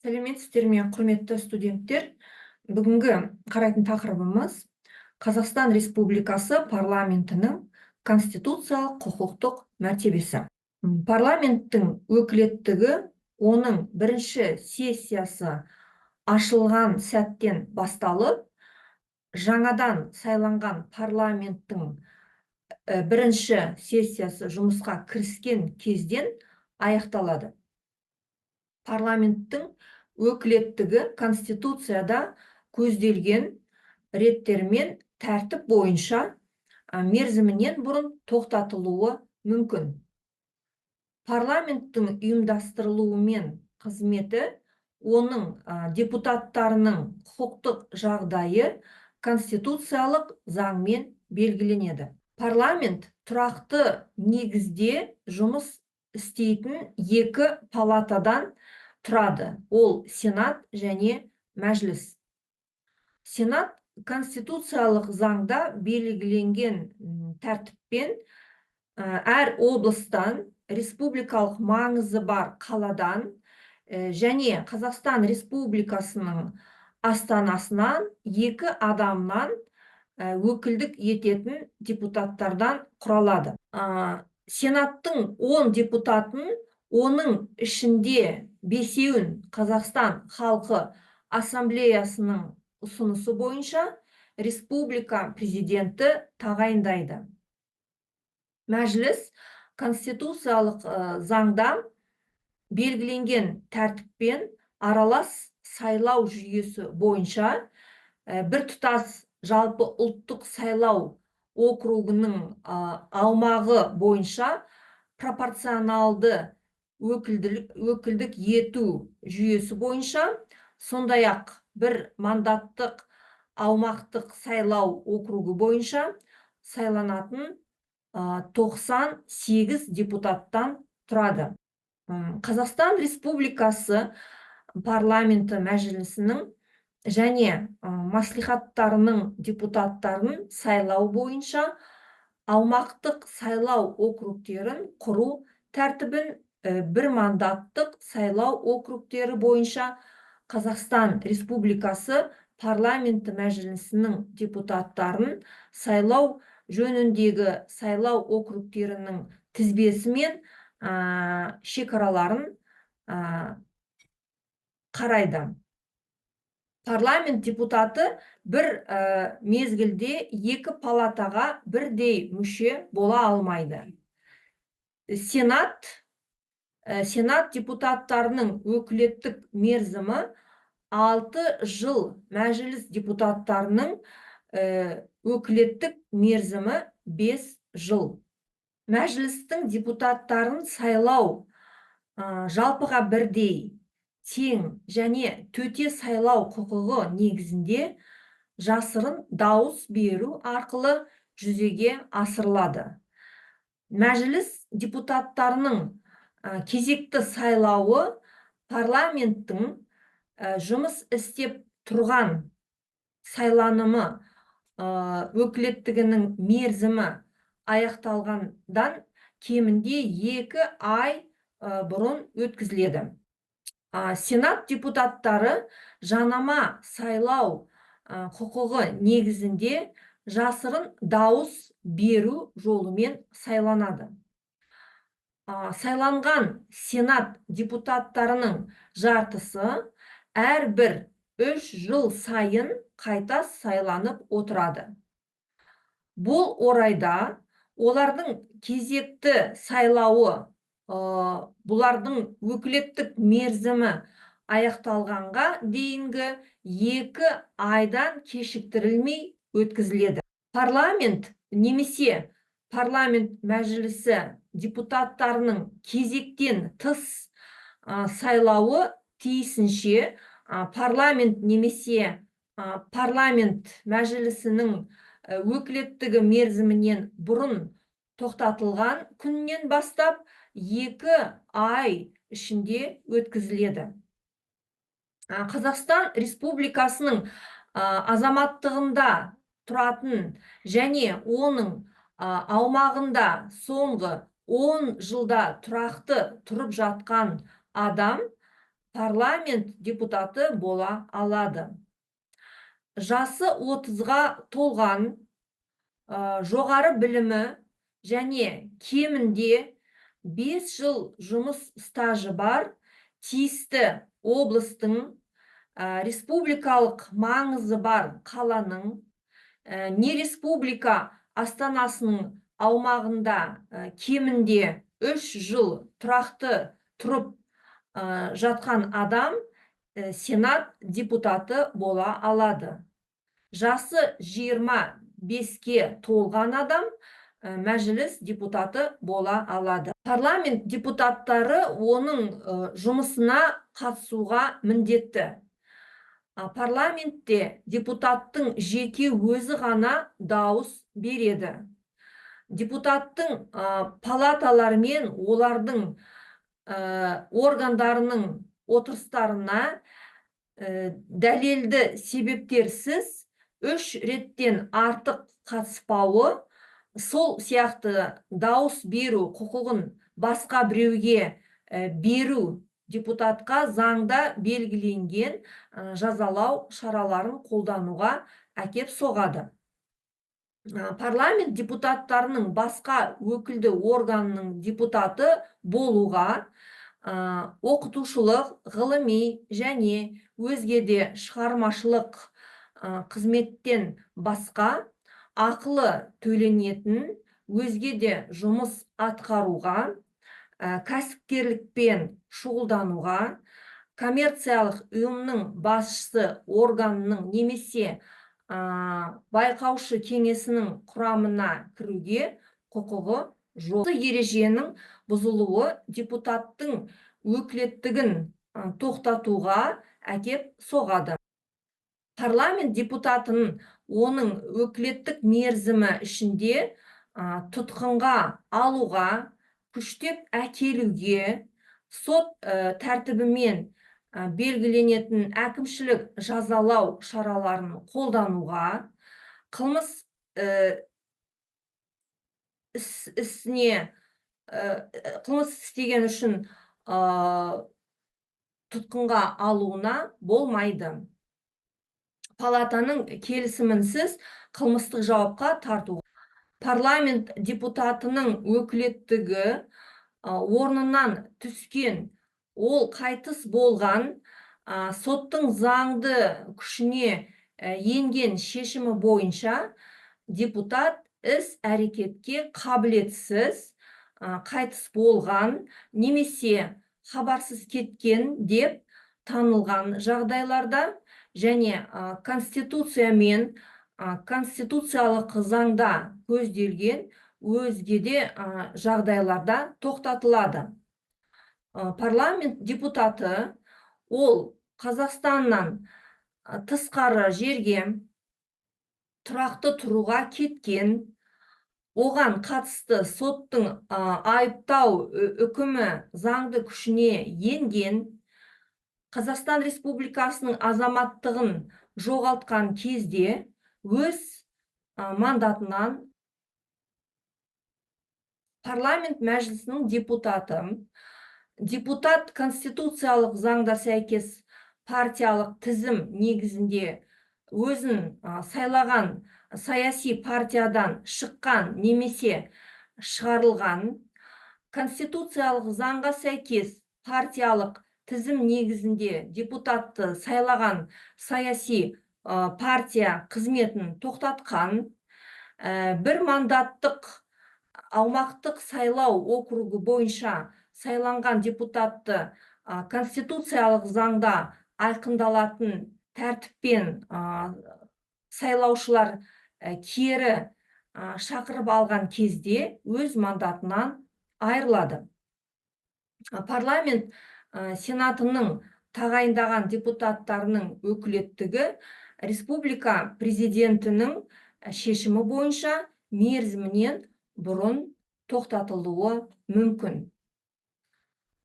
Сәлеметсіздер ме, құрметті студенттер! Бүгінгі қарайтын тақырыбымыз: Қазақстан Республикасы парламентінің конституциялық құқықтық мәртебесі. Парламенттің өкілеттігі оның бірінші сессиясы ашылған сәттен басталып, жаңадан сайланған парламенттің бірінші сессиясы жұмысқа кіріскен кезден аяқталады. Парламенттің өкілеттігі Конституцияда көзделген реттермен тәртіп бойынша мерзімінен бұрын тоқтатылуы мүмкін. Парламенттің ұйымдастырылуы мен қызметі, оның депутаттарының құқықтық жағдайы конституциялық заңмен белгіленеді. Парламент тұрақты негізде жұмыс істейтін екі палатадан тұрады, ол Сенат және Мәжіліс. Сенат конституциялық заңда белгіленген тәртіппен әр облыстан, республикалық маңызы бар қаладан және Қазақстан Республикасының астанасынан екі адамнан өкілдік ететін депутаттардан құралады. Сенаттың 10 депутатын, оның ішінде бесеуін Қазақстан халқы Ассамблеясының ұсынысы бойынша республика президенті тағайындайды. Мәжіліс конституциялық заңда белгіленген тәртіппен аралас сайлау жүйесі бойынша, біртұтас жалпы ұлттық сайлау округінің аумағы бойынша пропорционалды өкілдік ету жүйесі бойынша, сондай-ақ бір мандаттық аумақтық сайлау округі бойынша сайланатын 98 депутаттан тұрады. Қазақстан Республикасы парламенті Мәжілісінің және мәслихаттарының депутаттарын сайлау бойынша аумақтық сайлау округтерін құру тәртібін бір мандаттық сайлау округтері бойынша Қазақстан Республикасы парламенті Мәжілісінің депутаттарын сайлау жөніндегі сайлау округтерінің тізбесі мен шекараларын қарайды. Парламент депутаты бір мезгілде екі палатаға бірдей мүше бола алмайды. Сенат депутаттарының өкілеттік мерзімі 6 жыл, Мәжіліс депутаттарының өкілеттік мерзімі 5 жыл. Мәжілістің депутаттарын сайлау жалпыға бірдей, тең және төте сайлау құқығы негізінде жасырын дауыс беру арқылы жүзеге асырылады. Мәжіліс депутаттарының кезекті сайлауы парламенттің жұмыс істеп тұрған сайланымы өкілеттігінің мерзімі аяқталғандан кемінде 2 ай бұрын өткізіледі. Сенат депутаттары жанама сайлау құқығы негізінде жасырын дауыс беру жолымен сайланады. Сайланған Сенат депутаттарының жартысы әрбір 3 жыл сайын қайта сайланып отырады. Бұл орайда олардың кезекті сайлауы бұлардың өкілеттік мерзімі аяқталғанға дейінгі 2 айдан кешіктірілмей өткізіледі. Парламент немесе парламент Мәжілісі депутаттарының кезектен тыс сайлауы тиісінше парламент немесе парламент Мәжілісінің өкілеттігі мерзімінен бұрын тоқтатылған күннен бастап 2 ай ішінде өткізіледі. Қазақстан Республикасының азаматтығында тұратын және оның аумағында соңғы 10 жылда тұрақты тұрып жатқан адам. парламент депутаты бола алады. Жасы 30-ға толған, жоғары білімі және кемінде 5 жыл жұмыс стажы бар, тиісті облыстың, республикалық маңызы бар қаланың, не республика астанасының аумағында кемінде 3 жыл тұрақты тұрып жатқан адам сенат депутаты бола алады. Жасы 25-ке толған адам мәжіліс депутаты бола алады. Парламент депутаттары оның жұмысына қатысуға міндетті. Парламентте депутаттың жеке өзі ғана дауыс береді. Депутаттың палаталар мен олардың органдарының отырыстарына дәлелді себептерсіз үш реттен артық қатыспауы, сол сияқты дауыс беру құқығын басқа біреуге беру депутатқа заңда белгіленген жазалау шараларын қолдануға әкеп соғады. Парламент депутаттарының басқа өкілді органының депутаты болуға оқытушылық, ғылыми және өзге де шығармашылық қызметтен басқа ақылы төленетін өзге де жұмыс атқаруға, кәсіпкерлікпен шұғылдануға, коммерциялық ұйымның басшысы органының немесе байқаушы кеңесінің құрамына кіруге құқығы жоқ. Осы ереженің бұзылуы депутаттың өкілеттігін тоқтатуға әкеп соғады. Парламент депутатын оның өкілеттік мерзімі ішінде тұтқынға алуға, күштеп әкелуге, сот тәртібімен белгіленетін әкімшілік жазалау шараларын қолдануға, қылмыс ісіне қылмыс істеген үшін тұтқынға алуына болмайды. Палатаның келісімінсіз қылмыстық жауапқа тарту. Парламент депутатының өкілеттігі орнынан түскен, ол қайтыс болған, соттың заңды күшіне енген шешімі бойынша депутат іс әрекетке қабілетсіз, қайтыс болған немесе хабарсыз кеткен деп танылған жағдайларда және Конституция мен конституциялық заңда көзделген өзге де жағдайларда тоқтатылады. Парламент депутаты ол Қазақстаннан тысқары жерге тұрақты тұруға кеткен, оған қатысты соттың айыптау үкімі заңды күшіне енген, Қазақстан Республикасының азаматтығын жоғалтқан кезде өз мандатынан. Парламент мәжілісінің депутаты, депутат конституциялық заңда сәйкес партиялық тізім негізінде өзін сайлаған саяси партиядан шыққан немесе шығарылған, конституциялық заңға сәйкес партиялық тізім негізінде депутатты сайлаған саяси партия қызметін тоқтатқан, бір мандаттық аумақтық сайлау округі бойынша сайланған депутатты конституциялық заңда айқындалатын тәртіппен сайлаушылар кері шақырып алған кезде өз мандатынан айырылады. Парламент сенатының тағайындаған депутаттарының өкілеттігі республика президентінің шешімі бойынша мерзімінен бұрын тоқтатылуы мүмкін.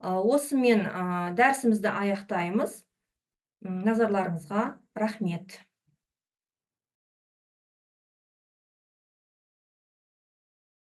Осымен дәрісімізді аяқтаймыз. Назарларыңызға рахмет.